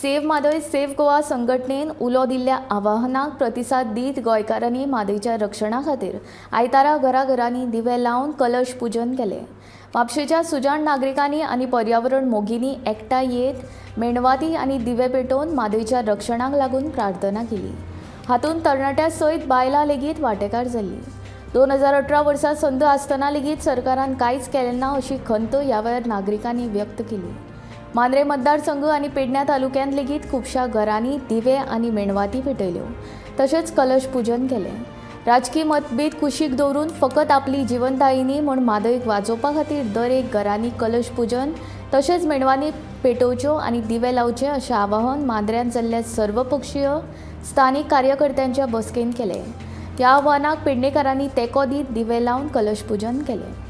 Save Mhadei save Goa संघटनेन उलो दिल्ल्या आवाहनाक प्रतिसाद दीत गोंयकारांनी म्हादयच्या रक्षणा खातीर आयतारा घराघरांनी दिवे लावन कलश पुजन केलें. म्हापशेंच्या सुजाण नागरिकांनी आनी पर्यावरण मोगींनी एकठांय येत मेणवाती आनी दिवे पेटोवन म्हादयच्या रक्षणाक लागून प्रार्थना केली. हातूंत तरणाट्या सयत बायलां लेगीत वांटेकार जाल्लीं. 2018 वर्सा संद आसतना लेगीत सरकारान कांयच केलें ना अशी खंत ह्या वेळार नागरिकांनी व्यक्त केली. मांद्रें मतदारसंघ आनी पेडण्या तालुक्यांत लेगीत खुबश्या घरांनी दिवे आनी मेणवाती पेटयल्यो, तशेंच कलश पुजन केलें. राजकी मतभेद कुशीक दवरून फकत आपली जिवनदायिनी म्हूण म्हादयक वाजोवपा खातीर दर एक घरांनी कलश पुजन तशेंच मेणवाती पेटोवच्यो आनी दिवे लावचे अशें आवाहन मांद्र्यांत जाल्ल्या सर्वपक्षीय स्थानीक कार्यकर्त्यांच्या बसकेंत केलें. ह्या आव्हानाक पेडणेकारांनी तेंको दीत दिवे लावन कलश पुजन केलें.